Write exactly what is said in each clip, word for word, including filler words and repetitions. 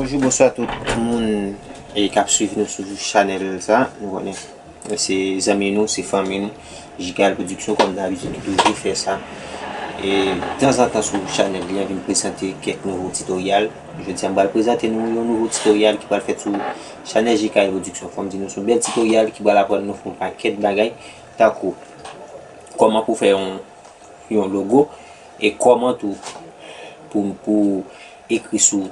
Bonjou, bonswa tout moun e k ap swiv nou sou chanèl sa. Nou konnen se zanmi nou, se fanmi nou, J K L Production, kòm dabitid, ki toujou fè sa. E tanzantan sou chanèl li an, vin prezante kèk nouvo titoryal. Jodi a, m pral prezante nou yon nouvo titoryal ki pral fèt sou chanèl J K L Production. Fò m di nou, se yon bèl titoryal ki pral aprann nou fè yon pakèt bagay, tankou kòman pou fè yon, yon logo, e kòman tou pou, pou ekri sou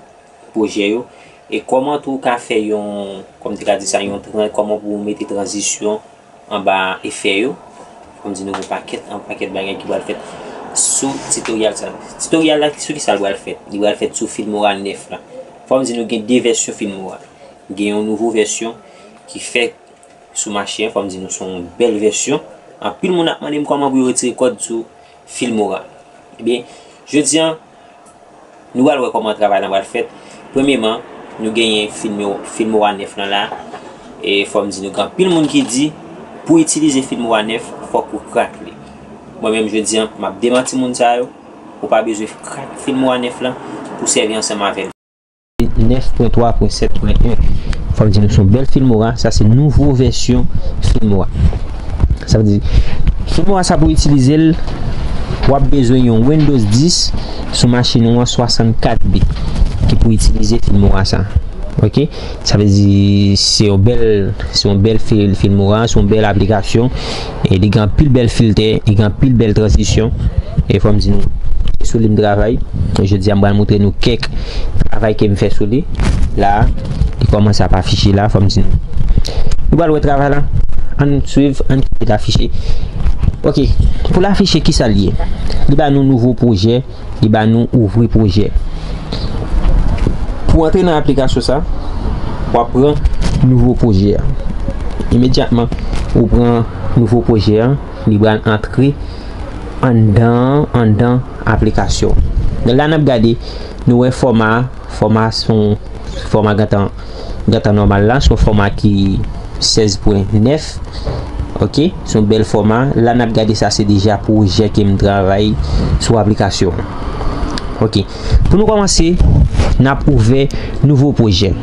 pwojè yo, e kòman tou w ka fè yon, kòm te ka di sa, yon tran-, kòman pou w mete tranzisyon anba efè yo. Fò m di nou yon pakèt, yon pakèt bagay ki pral fèt sou titoryal sa. Titoryal la, sou ki sa l pral fèt? Li pral fèt sou Filmora nèf la. Fò m di nou gen de vèsyon Filmora. Gen yon nouvo vèsyon ki fèt sou mache an, fò m di nou se yon bèl vèsyon. Anpil moun ap mande m kòman pou yo retire kòd sou Filmora. Ebyen, jodi a, nou pral wè kòman travay la pral fèt. Premyèman, nou genyen Filmo-, Filmora nèf lan la. E fò m di nou, gen anpil moun ki di, pou itilize Filmora nèf, fòk ou krak li. Mwen menm, jodi a, m ap demanti moun sa yo. Ou pa bezwen krak Filmora nèf lan pou sèvi ansanm avè l. Nèf pwen twa pwen sèt pwen en. Fò m di nou se yon bèl Filmora. Sa se nouvo vèsyon Filmora. Sa vle di, Filmora sa pou itilize l, w ap bezwen yon Windows dis sou machin ou an, swasannkat bit, ki pou itilize Filmora sa. Oke? Sa vle di, se yon bèl, se yon bèl fil-, Filmora, se yon bèl aplikasyon. E li gen anpil bèl filtè, li gen anpil bèl tranzisyon. E fò m di nou, se sou li m travay. Jodi a, m pral montre nou kèk travay ke m fè sou li. La, li kòmanse ap afiche la, fò m di nou. Nou pral wè travay la. Ann swiv, ann kite l afiche. Oke, pou l afiche, ki sa l ye? Li ba nou nouvo pwojè, li ba nou ouvri pwojè. Pou w antre nan aplikasyon sa, w ap pran nouvo pwojè a. Imedyatman, ou pran nouvo pwojè a, li pral antre anndan, anndan aplikasyon. La n ap gade, nou wè fòma, fòma se yon fòma gentan, gentan nòmal la, se yon fòma ki sèz pwen nèf. Oke, se yon bèl fòma. La n ap gade sa, se deja pwojè ke m travay sou aplikasyon. Oke, pou nou kòmanse, n ap ouvè nouvo pwojè.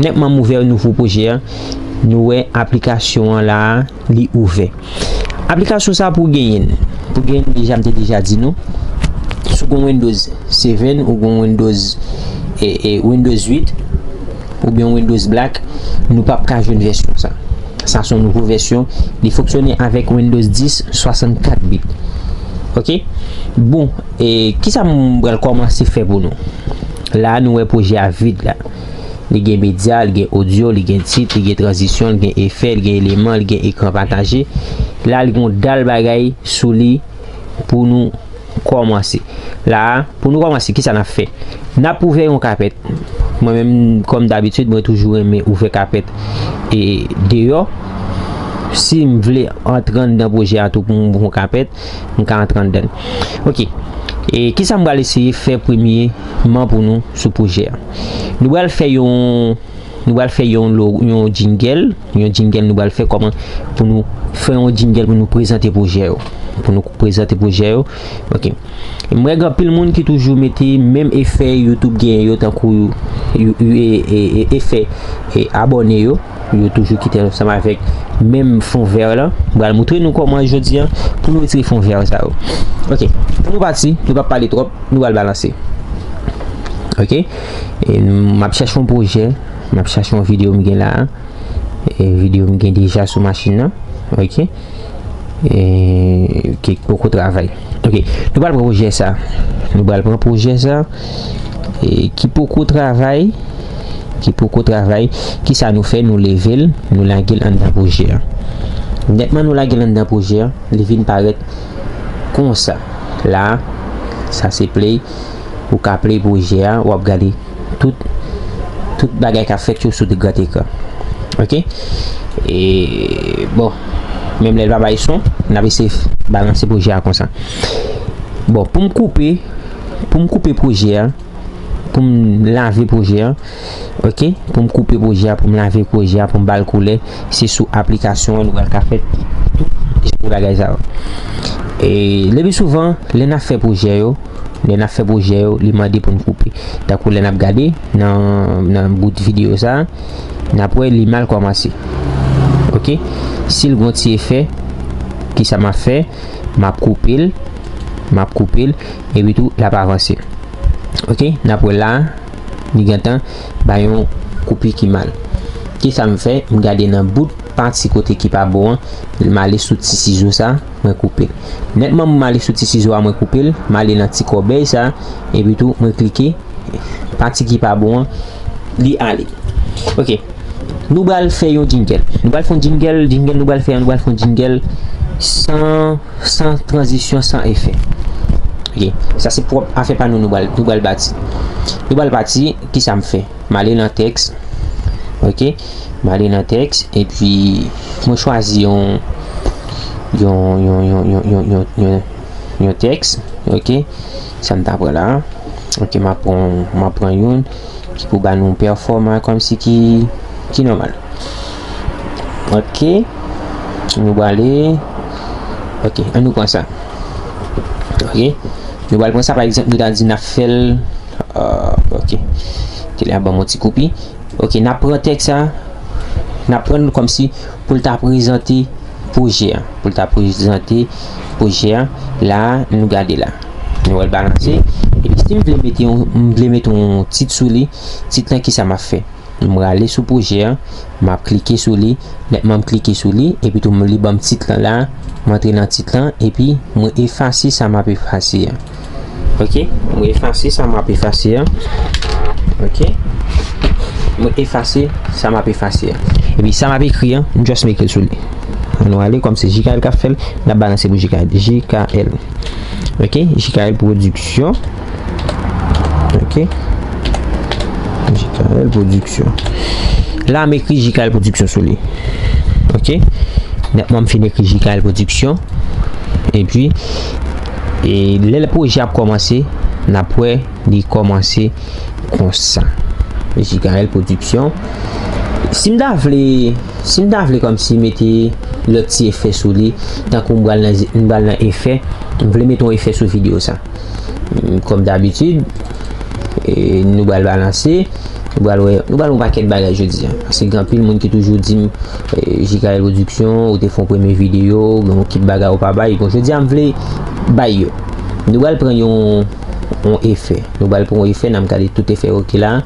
Nèkman m ouvè nouvo pwojè a, nou wè aplikasyon an la, li ouvè. Aplikasyon sa pou genyen l. Pou genyen l deja, m te deja di nou. Si w gen Windows seven, ou gen Windows, e, e, Windows uit, oubyen Windows Black, nou p ap ka jwenn vèsyon sa. Sa se yon nouvo vèsyon. Li fonksyone avèk Windows dis swasannkat bit. Oke? Bon, e kisa m pral kòmanse fè pou nou? La, nou wè pwojè a vid la. Li gen medya, li gen odyo, li gen tit, li gen tranzisyon, li gen efè, li gen eleman, li gen ekran pataje. La, li gen yon dal bagay sou li pou nou kòmanse. La, pou nou kòmanse, kisa n ap fè? N ap ouvè yon kapèt. Mwen menm, kòm dabitid, mwen toujou renmen ouvè kapèt e deyò. Si m vle antre anndan pwojè a tou pou m ouvri yon kapèt, m ka antre anndan l. Oke. E kisa m pral eseye fè premyèman pou nou sou pwojè a? Nou pral fè yon, nou pral fè yon lo-, yon jingle, yon jingle nou pral fè kòman pou nou fè yon jingle pou nou prezante pwojè yo. Pou nou prezante pwojè yo. Oke. M wè gen anpil moun ki toujou mete menm efè YouTube genyen yo, tankou yo, yo, e, e, e, efè, e, abòne yo. Yo toujou kite ansanm avèk menm fon vè la. M pral montre nou kòman jodi a pou nou retire fon vè sa yo. Oke, pou nou pati, nou p ap pale twòp, nou pral balanse. Oke? E m ap chèche yon pwojè, m ap chèche yon videyo m gen la. E videyo m gen deja sou machin nan. Oke? E ki poko travay. Oke, nou pral pran pwojè sa. Nou pral pran pwojè sa. E ki poko travay. Ki poko travay. Kisa nou fè? Nou leve l, nou lage l anndan pwojè a. Nèkman nou lage l anndan pwojè a, li vin parèt konsa. La, sa se play. Ou ka play pwojè a, w ap gade tout, tout bagay k ap fèt yo sou de gran ekran. Oke? E, bon, menm lè l pa bay son, n ap eseye balanse pwojè a konsa. Bon, pou m koupe, pou m koupe pwojè a, pou m lave pwojè a, oke? Pou m koupe pwojè a, pou m lave pwojè a, pou m ba l koulè, se sou aplikasyon an nou pral ka fè tout jan de bagay sa yo. E lepi souvan, lè n ap fè pwojè yo, lè n ap fè pwojè yo, li mande pou n koupe. Tankou lè n ap gade nan, nan bout videyo sa, n ap wè li mal kòmanse. Oke? Si l gon ti efè, kisa m ap fè? M ap koupe l, m ap koupe l, epi tou, l ap avanse. Oke? N ap wè la, li gentan bay yon koupi ki mal. Kisa m fè? M gade nan bout pati kote ki pa bon an, m ale sou ti sizo sa, mwen koupe l. Nètman m ale sou ti sizo a, mwen koupe l, m ale nan ti kòbèy sa, epi tou mwen klike, pati ki pa bon an, li ale. Oke. Nou pral fè yon jingle. Nou pral fè yon jingle, jingle nou pral fè, nou pral fè yon jingle san, san tranzisyon, san efè. Oke. Sa se pwòp afè pa nou, nou pral, nou pral bati. Nou pral bati, kisa m fè? M ale nan tèks. Oke. M ale nan tèks, epi mwen chwazi yon, yon, yon, yon, yon, yon, yon, yon, yon tèks. Oke. Sa m ta pran la. Oke, m ap pran, m ap pran youn ki pou ba nou pèfòma kòmsi ki, ki nòmal. Oke. Nou prale. Oke, an nou pran sa. Oke. Nou pral pran sa, pa egzanp, nou ta di n ap fè l, euh, oke. Te la ban m yon ti koupi. Oke, n ap pran tèks sa, n ap pran l kòmsi pou l ta prezante pwojè a. Pou l ta prezante pwojè a, la, nou gade la. Nou wè l balanse. Epi si m vle mete yon, m vle mete yon tit sou li, tit lan kisa m ap fè? M prale sou pwojè a, m ap klike sou li, nètman m klike sou li, epi tou m li ban m tit lan la, m antre nan tit lan, epi mwen efase sa m ap efase a. Oke, mwen efase sa m ap efase a. Oke, mwen efase sa m ap efase a. Epi sa m ap ekri an, m just m ekri l sou li. An nou ale, kòm se J K L k ap fè l, n ap balanse pou J K L. J K L. Oke, J K L Pwodiksyon. Oke. J K L Pwodiksyon. La, m ekri J K L Pwodiksyon sou li. Oke. Nètman, m fin ekri J K L Pwodiksyon. Epi, e lè pwojè ap kòmanse, n ap wè li kòmanse konsa. J K L Pwodiksyon. Si m ta vle, si m ta vle kòmsi mete lòt ti efè sou li, tankou m pral nan, m pral nan efè, m vle mete yon efè sou videyo sa. Kòm dabitid, e, nou pral balanse, nou pral wè, nou pral wè yon pakèt bagay jodi a. Paske gen anpil moun ki toujou di m, e, J K L Pwodiksyon, ou te fè yon premye videyo, gen yon kit bagay ou pa bay. Bon, jodi a m vle bay yo. Nou pral pran yon, yon efè. Nou pral pran yon efè, n ap gade tout efè yo ki la.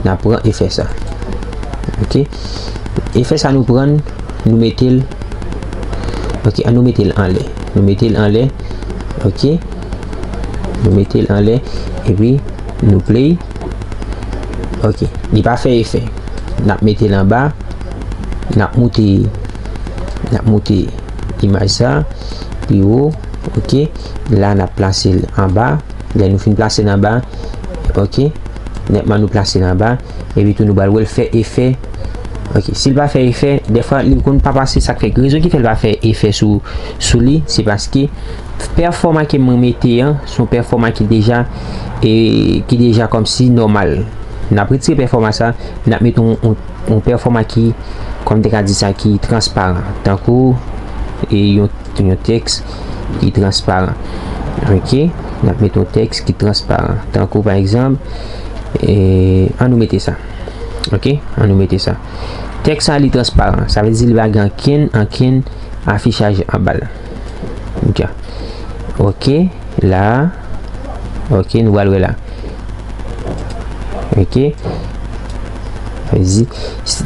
N ap pran efè sa. Oke. Efè sa nou pran, nou mete l. Oke, an nou mete l anlè. Nou mete l anlè. Oke. Nou mete l anlè. Epi, nou play. Oke. Li pa fè efè. N ap mete l anba. N ap moute. N ap moute imaj sa pi wo. Oke. La, n ap plase l anba. Lè nou fin plase l anba, oke, nètman nou plase l anba, epi tou nou pral wè l fè efè. Oke, si l pa fè efè, dèfwa li konn pa pase, sa k fè, rezon ki fè l pa fè efè sou, sou li, se paske pèfòma ke mwen mete an, se yon pèfòma ki deja, e, ki deja kòmsi nòmal. N ap retire pèfòma sa, n ap mete yon, yon, yon pèfòma ki, kòm te ka di sa, ki transparan. Tankou, e, yon yon tèks ki transparan. Oke, n ap mete yon tèks ki transparan. Tankou pa egzanp, e, an nou mete sa. Oke, an nou mete sa. Tèks sa li transparan. Sa vle di li pa gen ankenn, ankenn afichaj anba l. Oke. Oke, la. Oke, nou pral wè la. Oke. Sa vle di,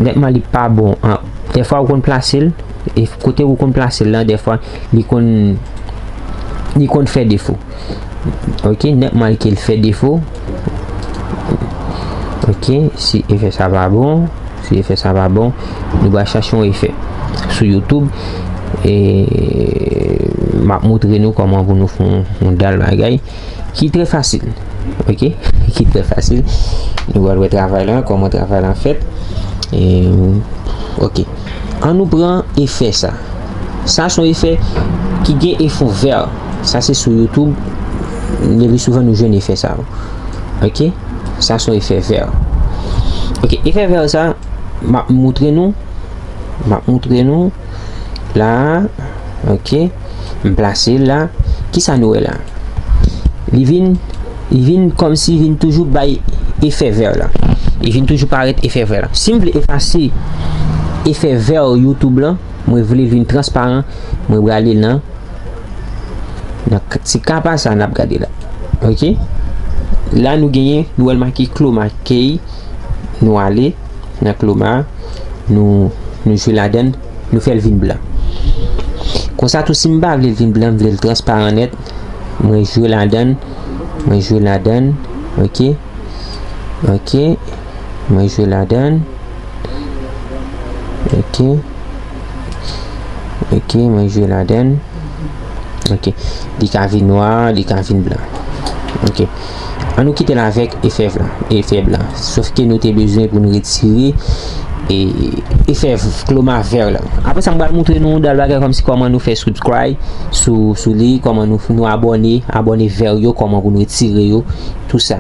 nètman li pa bon. An, dèfwa ou konn plase l, e kote ou konn plase l lan, dèfwa li konn, li konn fè defo. Oke, nètman ke l fè defo. Oke, si efè sa pa bon, si efè sa pa bon, nou pral chache yon efè sou YouTube. E m ap montre nou kòman pou nou fè yon, yon dal bagay ki trè fasil. Oke, ki trè fasil. Nou pral wè travay la, kòman travay la fèt. E, oke. An nou pran efè sa. Sa se yon efè ki gen efè vè. Sa se sou YouTube. Lepi souvan nou jwenn efè sa. Oke? Sa se yon efè vè. Oke, efè vè sa, m ap moutre nou. M ap moutre nou. La, oke. M plase l la. Kisa nou wè la? Li vin, li vin kòmsi vin toujou bay efè vè la. Li vin toujou parèt efè vè la. Si m vle efase efè vè YouTube lan, mwen vle l vin transparan, mwen prale nan, nan k-, ti kapa sa n ap gade la. Ok? La nou genyen, nou wè l make Chroma Key, nou ale nan Chroma, nou, nou jwe ladann, nou fè l vin blan. Konsa tou, si m pa vle l vin blan, m vle l transparan nèt, mwen jwe ladann, mwen jwe ladann, ok? Ok, mwen jwe ladann, ok, ok, mwen jwe ladann, ok, li ka vin nwa, li ka vin blan, ok. An nou kite l avèk efè blan, efè blan. Sof ke nou te bezwen pou nou retire e, efè v-, Chroma vè lan. Apre sa, m pral montre nou yon dal bagay kòmsi kòman nou fè subscribe sou, sou li, kòman nou, nou abòne, abòne vè yo, kòman pou nou retire yo, tou sa.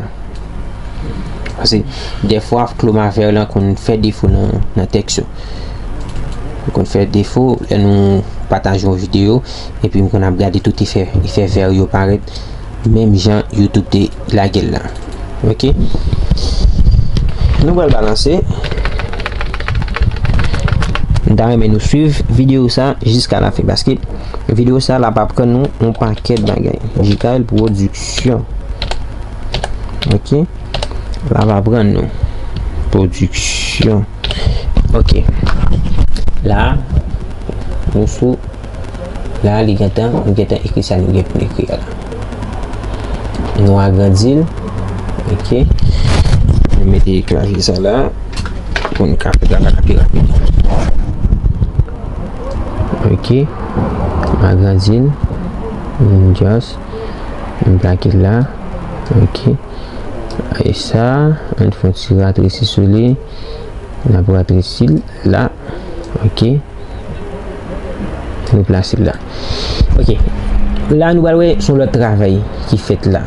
Paske dèfwa, Chroma vè lan konn fè defo nan, nan tèks yo. Li konn fè defo lè nou pataje yon videyo, epi m konn ap gade tout efè, efè vè yo parèt, menm jan YouTube te lage l la. Ok? Nou pral balanse. M ta renmen nou swiv videyo sa jiska lafen, paske videyo sa l ap aprann nou yon pakèt bagay. Jikael Production. Ok? L ap aprann nou. Production. Ok. La, nou sou, la, li gentan, nou gentan ekri sa nou gen pou n ekri a la. Nou agrandi l. Ok. Nou mete klavye sa la pou n ka fè travay la pi rapid. Ok. M agrandi l. M just, m plake l la. Ok. E sa, ann fè yon ti ratresi sou li. N ap ratresi l la. Ok. Nou plase l la. Ok. La, nou pral wè se yon lòt travay ki fèt la.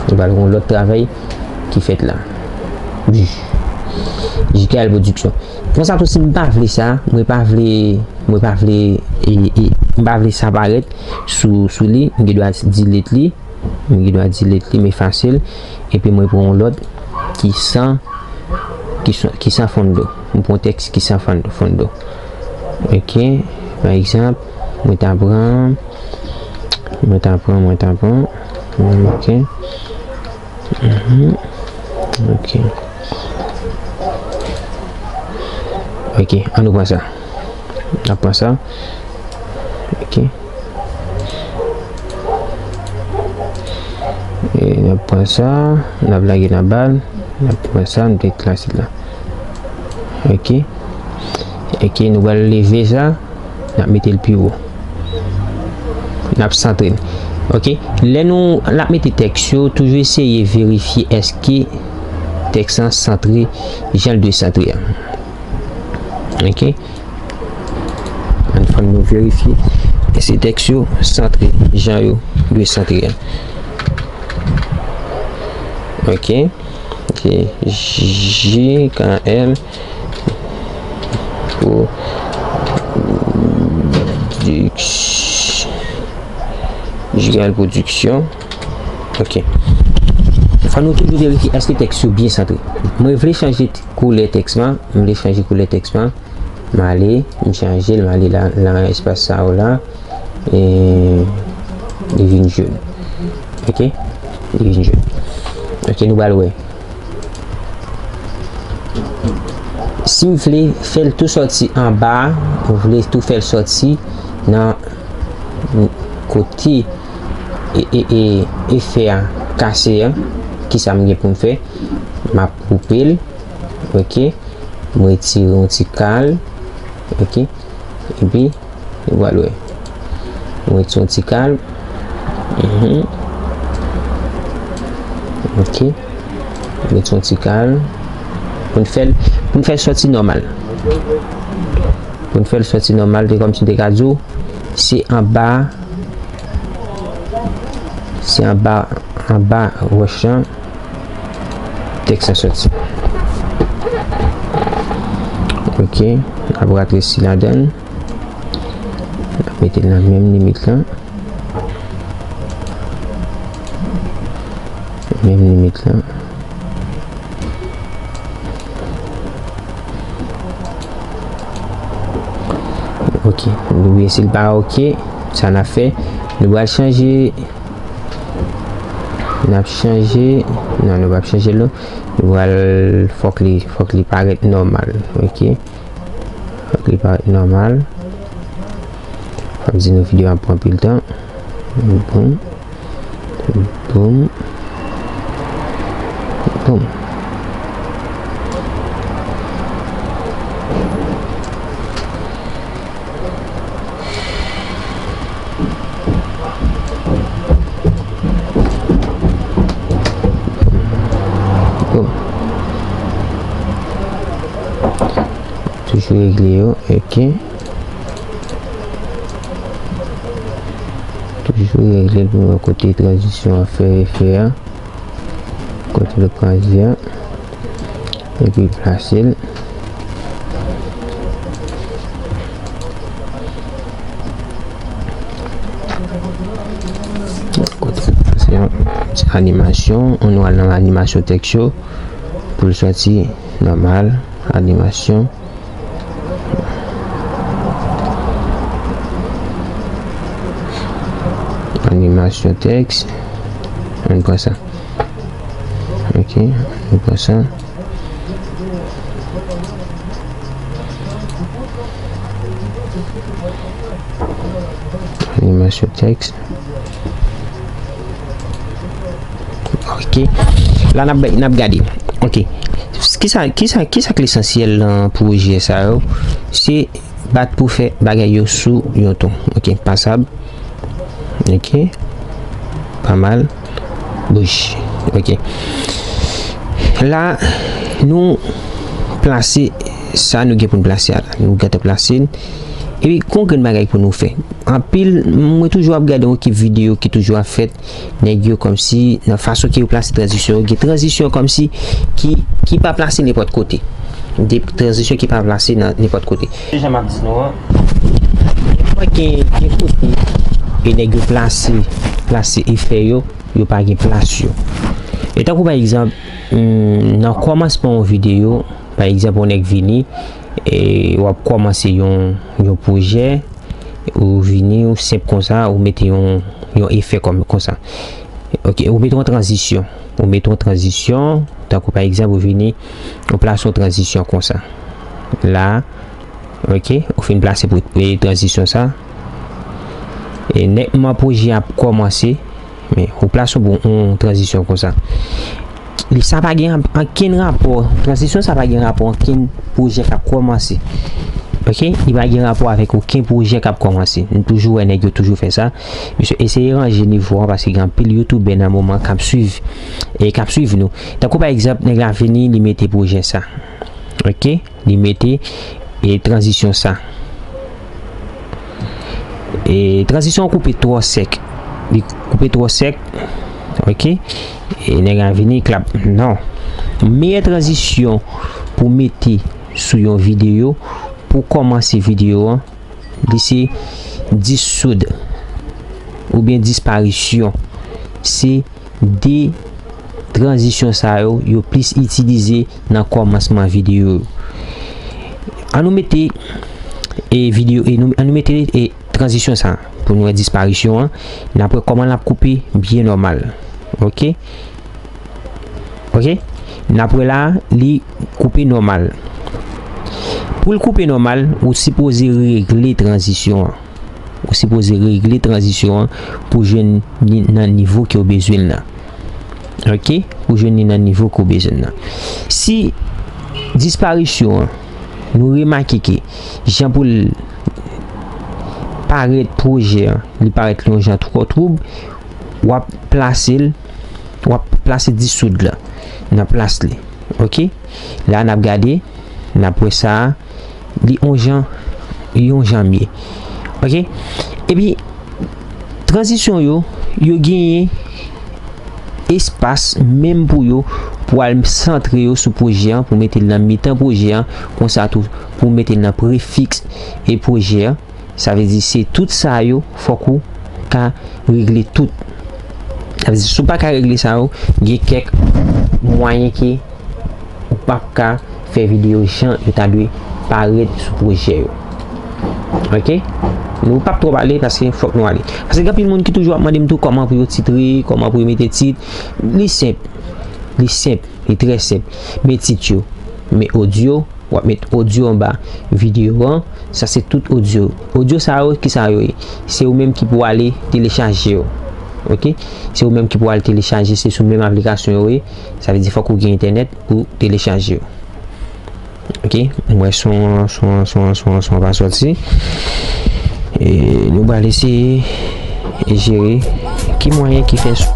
Nou pral wè yon lòt travay ki fèt la. Wi. Jikael Production. Konsa tou, si m pa vle sa, mwen pa vle, mwen pa vle, e, e, m pa vle sa parèt sou, sou li, m gen dwa delete li. M gen dwa delete li, m efase l. Epi mwen pran yon lòt ki san, ki san, ki san fondo. Mwen pran yon tèks ki san fondo, fondo. Ok, pa egzanp, mwen ta pran, mwen ta pran, mwen ta pran, ok. Mhm. Ok. Ok, ann nou pran sa. N ap pran sa. Ok. E n ap pran sa, n ap lage nan bal, n ap pran sa, nou te klase la. Ok. Ok, nou pral leve sa, n ap mete l pi wo. N ap santre l. Ok. Lè nou, n ap mete tèks yo, toujou eseye verifye èske tèks lan santre jan l dwe santre a. Ok. Ann fè nou verifye èske tèks yo santre jan yo dwe santre a. Ok. Ok. J K L Production. Jikael Production. Ok. Fò nou toujou verifye èske tèks yo byen santre. Mwen vle chanje t-, koulè tèks lan. M vle chanje koulè tèks lan. M ale, m chanje l, m ale la, nan espas sa yo la. E li vin jòn. Ok? Li vin jòn. Ok, nou pral wè. Si m vle fè l tou sòti anba, m vle tou fè l sòti nan kote e, e, e, efè a kase a, kisa m gen pou m fè? M ap koupe l, ok? M retire yon ti kal, ok? Epi, nou pral wè. M retire yon ti kal. Mhm. Ok. M retire yon ti kal. Pou n fè l, pou n fè l sòti nòmal. Pou n fè l sòti nòmal, se kòmsi m te ka di w, se anba, se anba, anba wòch lan, tèks lan sòti. Ok, n ap ratresi ladan l. N ap mete l nan menm limit lan. Menm limit la. Ok, nou bliye si l pa ok, sa n ap fè, nou pral chanje, n ap chanje, non, nou p ap chanje l non. Nou pral, fòk li, fòk li parèt nòmal, ok? Fòk li parèt nòmal. Fòk di nou videyo a pran anpil tan. Boum. Boum. Boum. Boum. Toujou regle yo, ok. Toujou regle pou wè kote tranzisyon an fè efè a. Kote l kraze a. Epi plase l. Kote l kraze a. Animasyon, nou al nan animasyon tèks yo. Pou l sòti nòmal, animasyon. Animasyon tèks. Ann pran sa. Ok, ann pran sa. Animasyon tèks. Ok. La n ap, n ap gade. Ok. Kisa, kisa, kisa k lesansyèl nan pwojè sa yo? Se bat pou fè bagay yo sou yon ton. Ok, pasab. Ok. Pa mal. Bouch. Ok. La, nou plase sa nou gen pou n plase a la. Nou gentan plase l. Epi, gon grenn bagay pou nou fè. Anpil, mwen toujou ap gade yon ekip videyo ki toujou ap fèt. Nèg yo kòmsi, nan fason ke yo plase tranzisyon yo, gen tranzisyon kòmsi ki, ki pa plase nenpòt kote. De tranzisyon ki pa plase nan nenpòt kote. Se jan m ap di nou an. Gen, gen kote, e nèg yo plase, plase efè yo, yo pa gen plas yo. E tankou pa egzanp, hmm, nan kòmansman yon videyo, pa egzanp, yon nèg vini, e w ap kòmanse yon, yon pwojè, ou vini, ou senp konsa, ou mete yon, yon efè kòm, konsa. Ok, ou mete yon tranzisyon. Ou mete yon tranzisyon, tankou pa egzanp, ou vini, ou plase yon tranzisyon konsa. La, ok, ou fin plase pou, e, tranzisyon sa. E nètman pwojè a ap kòmanse, men ou plase yon, yon tranzisyon konsa. Li, sa pa gen ankenn rapò, tranzisyon sa pa gen rapò ankenn pwojè k ap kòmanse. Ok? Li pa gen rapò avèk okenn pwojè k ap kòmanse. Nou toujou wè nèg yo toujou fè sa. Mesye, eseye ranje nivo a paske gen anpil youtubè nan moman k ap swiv, e k ap swiv nou. Tankou pa egzanp, nèg la vini, li mete pwojè sa. Ok? Li mete, e, tranzisyon sa. E tranzisyon an koupe twò sèk. Li koupe twò sèk. Ok? E nèg la vini, klap. Non. Meyè tranzisyon pou mete sou yon videyo, pou kòmanse videyo an, li se disoud oubyen disparisyon. Se de tranzisyon sa yo, yo plis itilize nan kòmansman videyo yo. An nou mete, e, videyo, e, nou, an nou mete, e, tranzisyon sa pou nou wè disparisyon an. N ap wè kòman l ap koupe byen nòmal. Ok? Ok? N ap wè la, li koupe nòmal. Pou l koupe nòmal, ou sipoze regle tranzisyon an. Ou sipoze regle tranzisyon an pou jwenn li nan nivo ke w bezwen l nan. Ok? Pou jwenn li nan nivo ke w bezwen l nan. Si disparisyon an, nou remake ke jan pou l parèt pwojè an, li parèt yon jan twò twoub, w ap plase l, w ap plase disoud la nan plas li. Ok? La, n ap gade, n ap wè sa, li yon jan, yon jan mye. Ok? Epi, tranzisyon yo, yo genyen espas menm pou yo, pou al santre yo sou pwojè an, pou mete l nan mitan pwojè an, konsa tou, pou mete l nan prefiks e pwojè an. Sa vle di se tout sa yo, fòk ou ka regle tout. Sa vle di, si w pa ka regle sa yo, gen kèk mwayen ke ou p ap ka fè videyo jan yo ta dwe parèt sou pwojè yo. Ok? Nou p ap twò pale paske fòk nou ale. Paske gen anpil moun ki toujou ap mande m tou kòman pou yo titre, kòman pou yo mete tit. Li senp. Li senp. Li trè senp. Men tit yo. Men odyo. W ap met odyo anba videyo an. Sa se tout odyo. Odyo sa yo, ki sa yo ye? Se ou menm ki pou ale telechaje yo. Ok? Se ou menm ki pou ale telechaje, se sou menm aplikasyon yo ye. Sa vle di fòk ou gen entènèt pou telechaje yo. Ok? M wè son an, son an, son an, son an, son an pa sòti. E nou pral eseye jere ki mwayen ki fè son.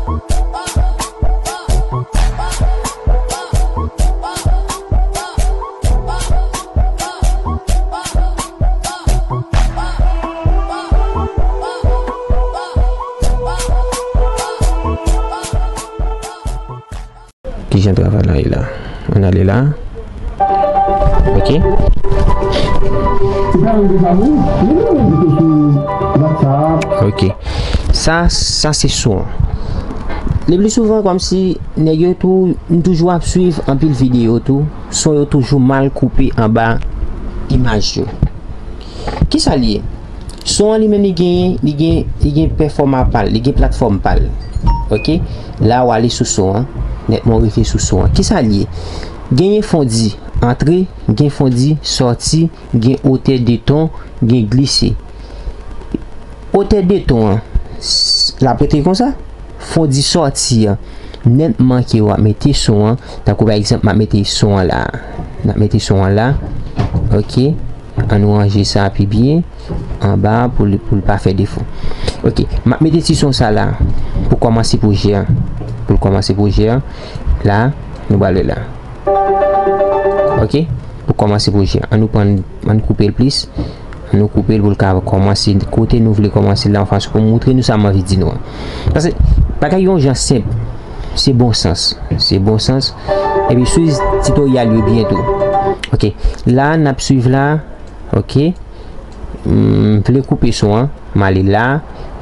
Kijan travay la ye la? Ann ale la. Ok. Ok. Sa, sa se son. Le pli souvan, kòmsi nèg yo tou, m toujou ap swiv anpil videyo tou. Son yo toujou mal koupe anba imaj yo. Kisa l ye? Son an li menm li gen, li gen, li gen pèfòma pa l, li gen platfòm pa l. Ok? La w ale sou son an, nètman w rive sou son an. Kisa l ye? Genyen fon di antre, gen fon di sòti, gen otè de ton, gen glise. Otè de ton an, s-, l ap rete konsa. Fon di sòti an, nètman ke w ap mete son an, tankou pa egzanp, m ap mete son an la. M ap mete son an la. Ok. Ann nou ranje sa pi byen anba pou l, pou l pa fè defo. Ok. M ap mete ti son sa la pou kòmanse pwojè an. Pou l kòmanse pwojè an. La, nou pral wè la. Ok? Pou kòmanse pwojè an. Ann nou pran, ann koupe l plis. Ann nou koupe l pou l ka kòmanse kote nou vle kòmanse la, yon fason pou moutre nou sa m anvi di nou an. Paske bagay yon jan senp. Se bon sans. Se bon sans. Epi swiv titoryal yo byen tou. Ok. La, n ap swiv la. Ok. M vle koupe son an. M ale la,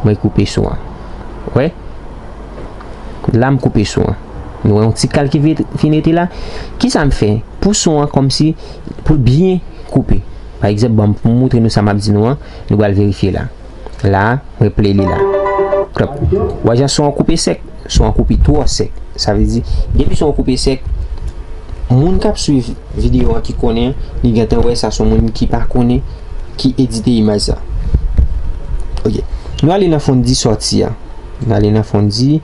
mwen koupe son an. Wè? La, m koupe son an. Nou wè yon ti kal ki vin, vin rete la? Kisa m fè? Pou son an, kòmsi, pou l byen koupe. Pa egzanp, ban m, pou m moutre nou sa m ap di nou an, nou pral verifye la. La, mwen play li la. Klòp. Wè jan son an koupe sèk. Son an koupe twò sèk. Sa vle di, depi son an koupe sèk, moun k ap swiv videyo an ki konnen, li gentan wè sa se yon moun ki pa konnen, ki edite imaj sa. Ok. Nou ale nan fon di sòti a. Nou ale nan fon di,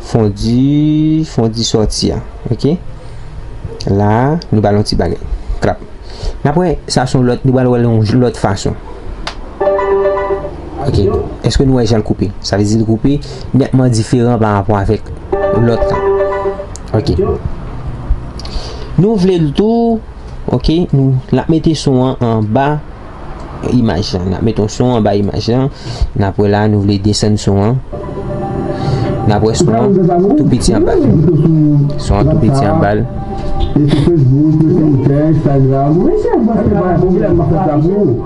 fon di, fon di sòti a. Ok. La, nou ba l yon ti bagay. Klap. N ap wè sa se yon lòt, nou pral wè l yon lòt fason. Ok. Èske nou wè jan l koupe? Sa vle di l koupe nètman diferan pa rapò avèk lòt la. Ok. Nou vle l tou, ok, nou, n ap mete son an anba imaj lan. N ap mete yon son anba imaj lan. N ap wè la, nou vle desann son an. N ap wè son an tou piti anba l. Son an tou piti anba l. E sou Facebook, Messenger, Instagram. Wi, se yon bon pwoblèm, m ap fè sa pou ou.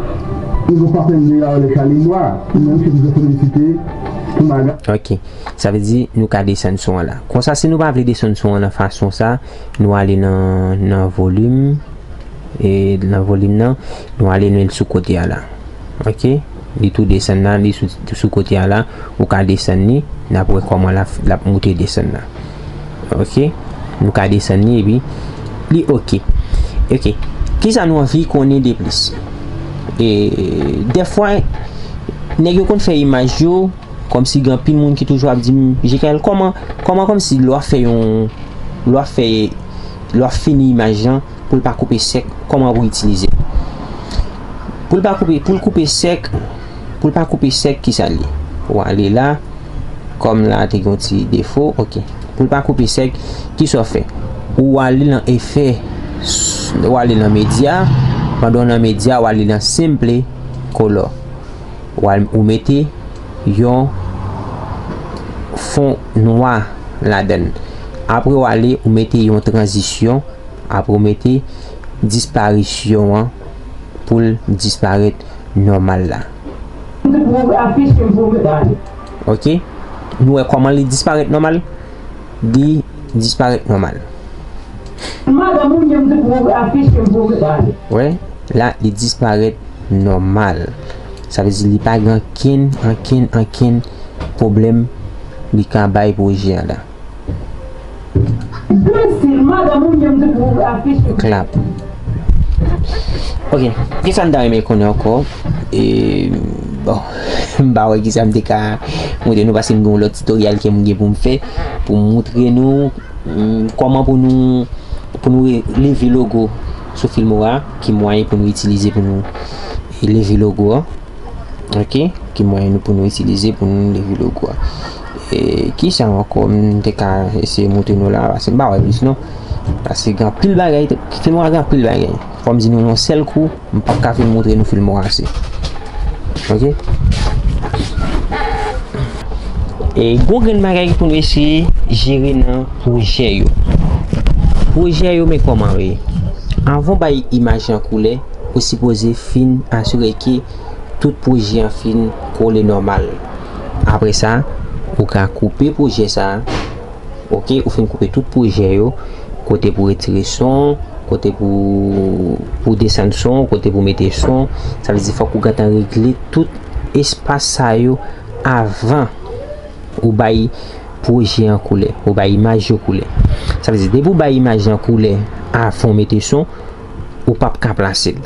Ou pa fè m de la le kalimwa. Mwen, se pou felisite pou maga. Ok. Sa vle di, nou ka desann son an la. Konsa, si nou pa vle desann son an nan fason sa, nou ale nan, nan volim. E nan volim nan, nou ale nou sou kote a la. Ok? Li tou desann la, li sou, sou kote a la, ou ka desann li, n ap wè kòman l ap, l ap moute desann la. Ok? Nou ka desann li, epi li ok. Ok. Kisa nou anvi konnen de plis? E, dèfwa, nèg yo konn fè imaj yo, kòmsi gen anpil moun ki toujou ap di m, Jekayèl, kòman, kòman kòmsi lè w ap fè yon, lè w ap fè, lè w ap fini imaj lan, pou l pa koupe sèk, kòman pou itilize l? Pou l pa koupe, pou l koupe sèk, pou l pa koupe sèk, kisa l ye? Ou ale la, kòm la te gen yon ti defo, ok. Pou l pa koupe sèk, kisa w fè? Ou ale nan efè, ou ale nan medya, pandan w nan medya, ou ale nan simple color. Ou al, ou mete yon fon nwa ladan l. Apre w ale, ou mete yon tranzisyon. Apre w mete disparisyon an pou l disparèt nòmal la. Ok? Nou wè kòman li disparèt nòmal? Li disparèt nòmal. Madanm ou menm tou pou afiche m pou pale. Wè, la li disparèt nòmal. Sa vle di li pa gen ankenn, ankenn, ankenn pwoblèm li ka bay pwojè a la. Imbécile, madanm ou menm tou pou afiche. Clap. Ok, kisa n ta renmen konnen ankò? E, bon, m pa wè kisa m te ka montre nou paske m gen yon lòt tutorial ke m gen pou m fè pou m montre nou, mm, kòman pou nou, pou nou re-, leve logo sou Filmora, ki mwayen pou nou itilize pou nou leve logo an. Ok, ki mwayen nou pou nou itilize pou nou leve logo a. E, kisa ankò m te ka eseye montre nou la, paske m pa wè plis non. Paske gen anpil bagay, Filmora gen anpil bagay. Fò m di nou yon sèl kou, m p ap ka fin montre nou Filmora ase. Ok? E gon grenn bagay pou nou eseye jere nan pwojè yo. Pwojè yo, men kòman yo ye. Anvan w bay imaj lan koulè, ou sipoze fin asire ke tout pwojè an fin kole nòmal. Apre sa, ou ka koupe pwojè sa a. Ok, ou fin koupe tout pwojè yo, kote pou retire son, kote pou, pou desann son, kote pou mete son. Sa vle di fòk ou gentan regle tout espas sa yo avan ou bay pwojè an koulè, ou bay imaj yo koulè. Sa vle di depi ou bay imaj lan koulè avan w mete son, ou p ap ka plase l.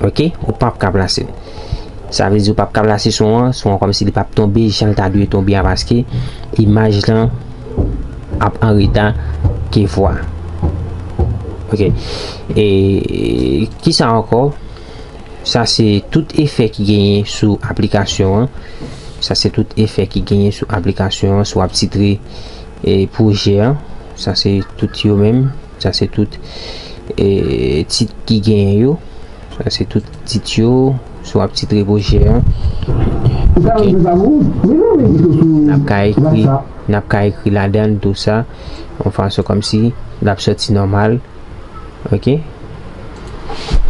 Ok? Ou p ap ka plase l. Sa vle di ou p ap ka plase son an, son an kòmsi li p ap tonbe jan l ta dwe tonbe a, paske imaj lan ap an reta ke vwa. Ok. E kisa ankò? Sa se tout efè ki genyen sou aplikasyon an. Sa se tout efè ki genyen sou aplikasyon an, si w ap titre, e, pwojè an. Sa se tout yo menm. Sa se tout, e, tit ki genyen yo. Sa se tout tit yo, si w ap titre pwojè an. Ok. N ap ka ekri, n ap ka ekri ladan l tou sa, yon fason kòmsi l ap sòti nòmal. Ok.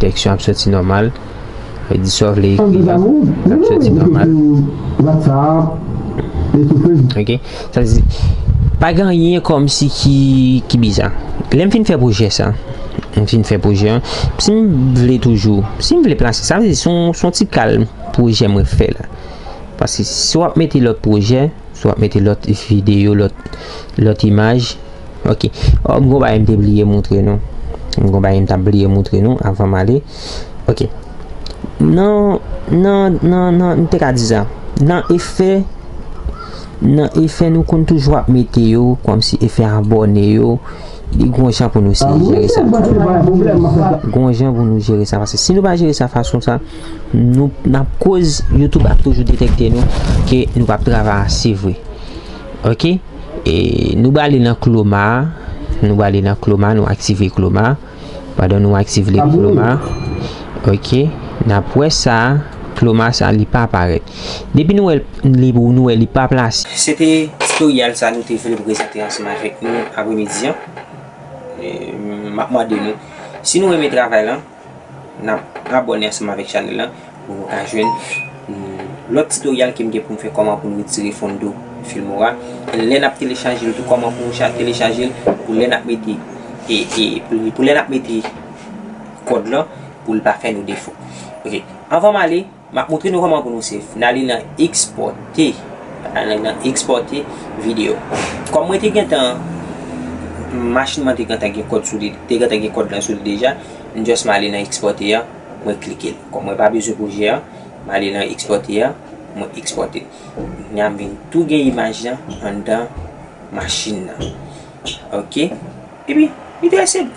Tèks yo ap sòti nòmal. Sa vle di sa w vle ekri a, l ap sòti nòmal. Ok. Sa vle di, pa gen anyen kòmsi ki, ki biza. Lè m fin fè pwojè sa, m fin fè pwojè an, si m vle toujou, si m vle plase, sa vle di se yon, se yon ti kal pwojè mwen fè la. Paske si w ap mete lòt pwojè, si w ap mete lòt videyo, lòt, lòt imaj, ok. Ò, m gon bagay m te bliye montre nou. M gon bagay m t ap bliye montre nou avan m ale. Ok. Nan, nan, nan, nan, m te ka di sa. Nan efè, nan efè nou konn toujou ap mete yo, kòmsi efè abòne yo. Li gon jan pou nou eseye jere sa. Gon jan pou nou jere sa. Paske si nou pa jere sa fason sa, nou, n ap koz YouTube ap toujou detèkte nou ke nou p ap travay ase vre. Ok? E nou prale nan Chroma. Nou prale nan Chroma, nou aktive Chroma. Pandan nou aktive Chroma, ok, n ap wè sa, Chroma sa, li pa parèt. Depi nou wè li, nou wè li pa plase. Se te tutorial sa nou te vle prezante ansanm avèk nou apremidi an. E, m ap mande nou, si nou renmen travay lan, n ap abòne ansanm avèk chanèl lan pou nou ka jwenn, mm, lòt tutorial ke m gen pou m fè kòman pou nou retire fondo Filmora. Lè n ap telechaje l tou, kòman pou nou cha-, telechaje l pou lè n ap mete, e, e, pou, pou lè n ap mete kòd lan pou l pa fè nou defo. Ok. Anvan m ale, m ap montre nou kòman pou nou save. N ale nan ekspòte. N ale nan ekspòte videyo. Kòm mwen te gentan, machin mwen te gentan gen kòd sou li, te gentan gen kòd lan sou li deja, m just m ale nan ekspòte an, mwen klike l. Kòm mwen pa bezwen pwojè an, m ale nan ekspòte an, mwen ekspòte l. Kounye a m vin tou gen imaj lan anndan machin nan. Ok. Epi, li trè senp.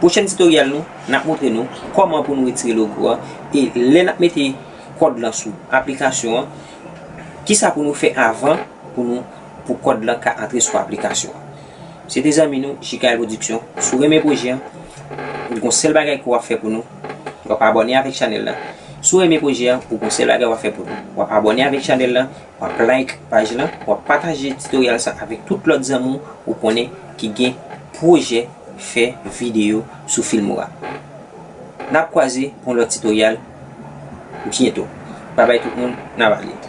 Pwochèn tutorial nou, n ap montre nou kòman pou nou retire logo an. E lè n ap mete kòd lan sou aplikasyon an, kisa pou nou fè avan pou nou, pou kòd lan ka antre sou aplikasyon an. Se te zanmi nou, J K L Production. Si w renmen pwojè an, ou gon sèl bagay ke w ap fè pou nou, w ap abòne avèk chanèl lan. Si w renmen pwojè an, ou gon sèl bagay w ap fè pou nou, w ap abòne avèk chanèl lan, w ap like paj lan, w ap pataje tutorial sa avèk tout lòt zanmi w ou konnen ki gen pwojè fè videyo sou Filmora. N ap kwaze pou yon lòt tutorial byento. Babay tout moun, n ap ale.